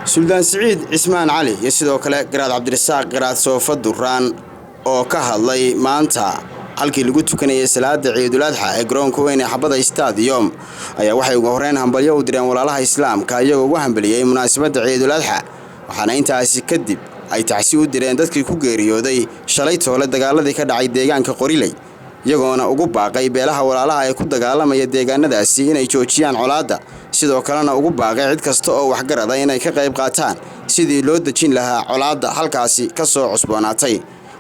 Suldaan Siciid Cismaan Cali iyo sidoo kale Garaad Cabdirasaaq Garaad Soofa Duraan oo ka hadlay maanta halkii lagu tukanayay salaada Ciidul Adxa ee garoonka weyn ee Xabada Stadium ayaa waxay ugu horreyn hambalyo u direen walaalaha Islaamka, iyagoo ugu hambaliyey munaasabadda Ciidul Adxa, waxaana intaasi kadib ay tacsi u direen dadkii ku geeriyooday shalay toole dagaaladii ka dhacay deegaanka Qoriley, iyagoona ugu baaqay beelaha walaalaha ee ku dagaalamaya deegaanadaasi inay joojiyaan colaadda, sidoo kalena ugu baaqay cid kasta oo waxgarada inay ka qayb qaataan sidii loo dejin lahaa colaadda halkaasi ka soo cusboonaatay.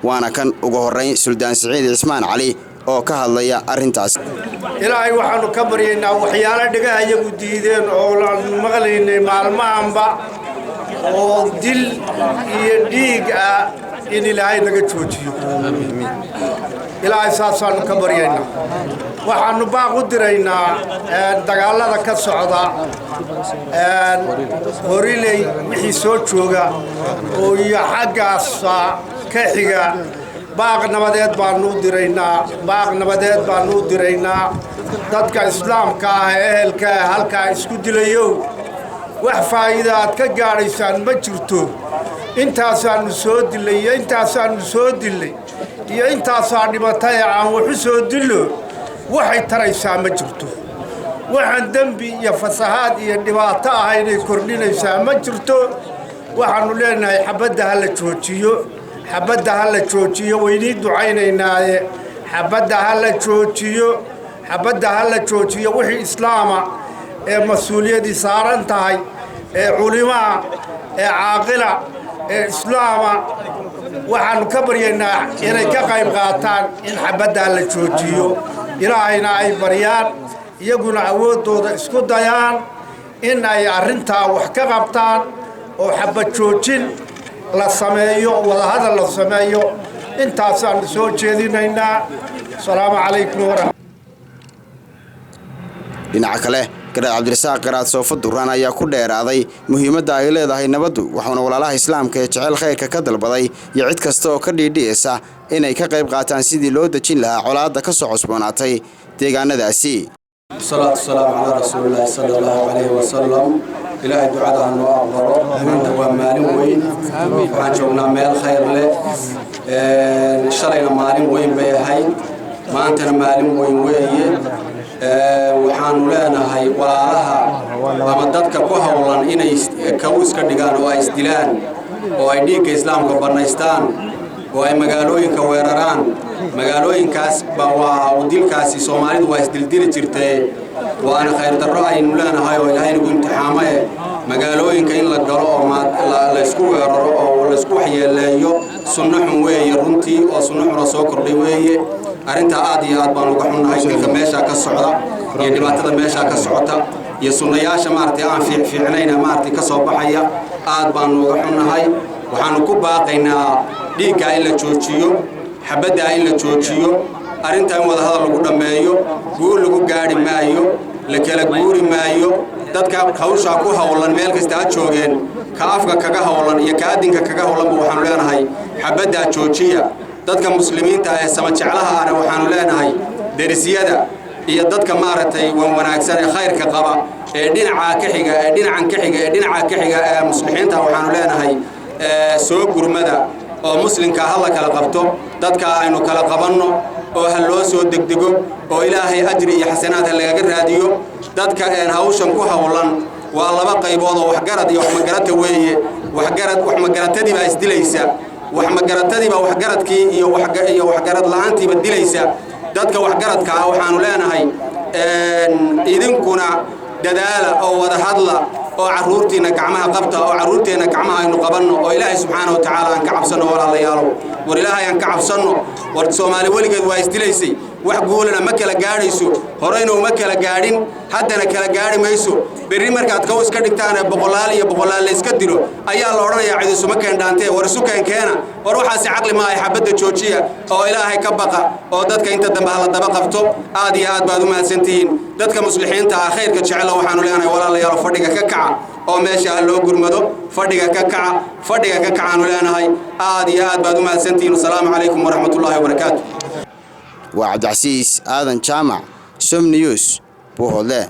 Waana kan ugu horrayn Suldaan Siciid Cismaan Cali oo ka hadlaya arrintaas. Ilaahay waxaanu ka baryaynaa waxyaalo dhagaha iyagu diideen oo aan maqlaynay maalmahanba oo dil iyo dhiig ah in Ilaahay naga joojiyo. Ilaahay saasaanu ka baryaynaa. Waxaanu baaq u diraynaa dagaalada ka socda Qoriley wixii soo jooga oo iyo xaggaasa ka xiga. Baaq nabadeed baanu u diraynaa, baaq nabadeed baanu u diraynaa dadka Islaamka ah ee ehelka ah halkaa isku dilayow. Wax faa'iida aad ka gaadhaysaan ma jirto. Intaasaannu soo dillay iyo intaasaannu soo dillay iyo intaasaa dhimatay aan waxu soo dillo, waxay taraysaa ma jirto. Waxaan dembi iyo fasahaad iyo dhibaato ah inay kordhinaysaa ma jirto. Waxaannu leenahay xabadda ha la joojiyo, xabadda ha la joojiyo. Waynii ducaynaynaaye, xabadda ha la joojiyo, xabadda ha la joojiyo. Wixii Islaama ee mas-uuliyadii saaran tahay ee culimaa ee caaqila ee Islaama, waxaannu ka baryaynaa inay ka qayb qaataan in xabaddaa la joojiyo, Ilaahayna ay baryaan, iyaguna awooddooda isku dayaan in ay arrintaa wax ka qabtaan oo xabad joojin la sameeyo, wadahadal la sameeyo. Intaasaannu soo jeedinaynaa. Asalaamu calaykum waraxmat. Dhinaca kale, Garaad Cabdirasaaq Garaad Soofa Duraan ayaa ku dheeraaday muhiimadda ay leedahay nabaddu, wuxuuna walaalaha Islaamka ee jecel khayrka ka dalbaday iyo cid kasta oo ka dhiidhiyeysa inay ka qayb qaataan sidii loo dejin lahaa colaadda ka soo cusboonaatay deegaanadaasi. Wasalaatu wasalaamu calaa rasuulillaahi sala Allahu calayhi wasalam. Ilaahay ducada ha noo aqbalo. Maanta waa maalin weyn, waxaan joognaa meel khayr leh. Shalayna maalin weyn bay ahayd, maantana maalin weyn weeye. Waxaanu leenahay walaalaha ama dadka ku howlan inay kaw iska dhigaan oo ay isdilaan oo ay dhiigga Islaamka bannaystaan oo ay magaalooyinka weeraraan, magaalooyinkaas ba waa dilkaasi. Soomaalidu waa isdildili jirtay, waana khayr darro aynu leenahay oo Ilaahay nagu imtixaamaye. Magaalooyinka in la galo oo laysku weeraro oo laysku waxyeeleeyo sunno xun weeye runtii, oo sunno xuna soo kordhay weeye. Arrintaa aad iyo aad baan uga xunnahay, dilka meeshaa ka socda iyo dhibaatada meeshaa ka socota iyo sunnayaasha maaragtay aan fiicfiicnayna maaragtay ka soo baxaya, aad baanu uga xunnahay. Waxaanu ku baaqaynaa dhiiggaa in la joojiyo, xabaddaa in la joojiyo, arrintaa in wadahadal lagu dhammeeyo. Guul lagu gaadhi maayo, la kala guuri maayo. Dadka hawshaa ku howlan meel kasta ha joogeen, ka afka kaga howlan iyo ka adinka kaga howlanba, waxaanu leenahay xabaddaa joojiya. Dadka Muslimiinta ee sama jeclaha ahna waxaanu leenahay derisyada iyo dadka maaragtay wan wanaagsan ee khayrka qaba ee dhinacaa ka xiga, ee dhinacan ka xiga, ee dhinacaa ka xiga ee muslixiinta, waxaanu leenahay soo gurmada oo muslimka ha la kala qabto. Dadka aynu kala qabanno oo ha loo soo degdego oo Ilaahay ajri iyo xasanaad ha lagaga raadiyo. Dadka hawshan ku howlan waa laba qaybood oo waxgarad iyo waxmagarata weeye. Waxgarad waxmagaratadii baa isdilaysa, waxmagaratadiibaa waxgaradkii iyo waxgarad la'aantiiba dilaysa. Dadka waxgaradka ah waxaanu leenahay idinkuna dadaala oo wada hadla oo carruurtiinna gacmaha qabta oo carruurteenna gacmaha aynu qabanno oo Ilaahay subxaana wa tacaala aan ka cabsanno. Walaalayaalow, war Ilaahay aan ka cabsanno. War Soomaali weligeed waa isdilaysay, wax guulana ma kala gaadhayso. Horeyna uma kala gaadhin, haddana kala gaadhi mayso. Berri markaad kaw iska dhigtaan ee boqolaal iyo boqolaal la iska dilo ayaa la odhanayaa cid isuma keendhaantee, war isu keenkeena. War waxaasi caqli maahay. Xabadda joojiya oo Ilaahay ka baqa oo dadka inta dambe hala daba qabto. Aad iyo aad baad u mahadsantihiin. Dadka muslixiinta ah, khayrka jecela, waxaanu leenahay walaalayaalo, fadhiga ka kaca oo meesha ha loo gurmado. Fadhiga ka kaca, fadhiga ka kacaanu leenahay. Aad iyo aad baad u mahadsantihiin. Wasalaamu calaykum waraxmatullaahi wabarakaatu. Waa Cabdicasiis Aadan Jaamac, Som News, Buuhoodle.